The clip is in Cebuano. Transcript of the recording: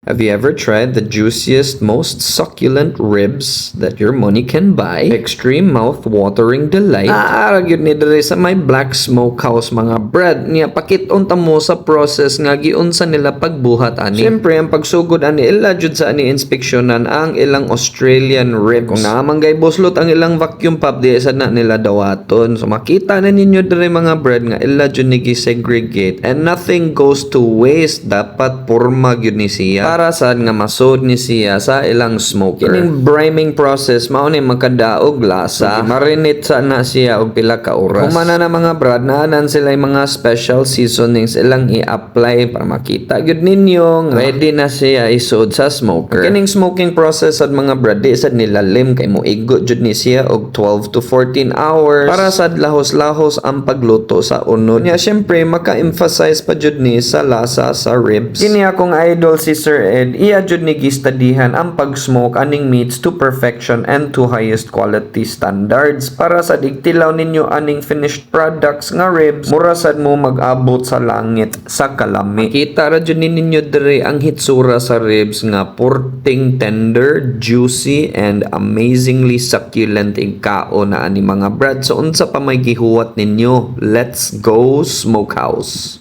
Have you ever tried the juiciest, most succulent ribs that your money can buy? Extreme mouth-watering delight. Naa gyud ni diri sa may Black Smokehouse, mga brad. Niya pakit-on ta mo sa process nga giunsa nila pagbuhat ani. Siyempre, ang pagsugod ani, ila jud sa ani inspeksyonan ang ilang Australian ribs. Kung naa man gay buslot ang ilang vacuum pop, di sad na nila dawaton. So makita na ninyo diri, mga brad, nga ila jud ni segregate and nothing goes to waste. Dapat porma gyud ni siya para sad nga masod ni siya sa ilang smoker. Kining brining process mao ni makadaog lasa. Marinate sa na siya og pila ka oras. Humana na, mga brad, naanan sila yung mga special seasonings ilang i-apply para makita gyud ninyo nga ready na siya isod sa smoker. Kining smoking process sad, mga brad, di sad nilalim kay moigo jud ni siya og 12 to 14 hours para sad lahos-lahos ang pagluto sa unod. Nya syempre maka-emphasize pa jud ni sa lasa sa ribs. Kini akong idol si Sir Ed, iya jud ni gistadihan ang pag-smoke aning meats to perfection and to highest quality standards para sa igtilaw ninyo aning finished products nga ribs, mura sad mo mag-abot sa langit sa kalami. Kita ra jud ni ninyo diri ang hitsura sa ribs nga porting tender, juicy and amazingly succulent igkaon na ani, mga brad. So unsa pa may gihuwat ninyo? Let's go smokehouse.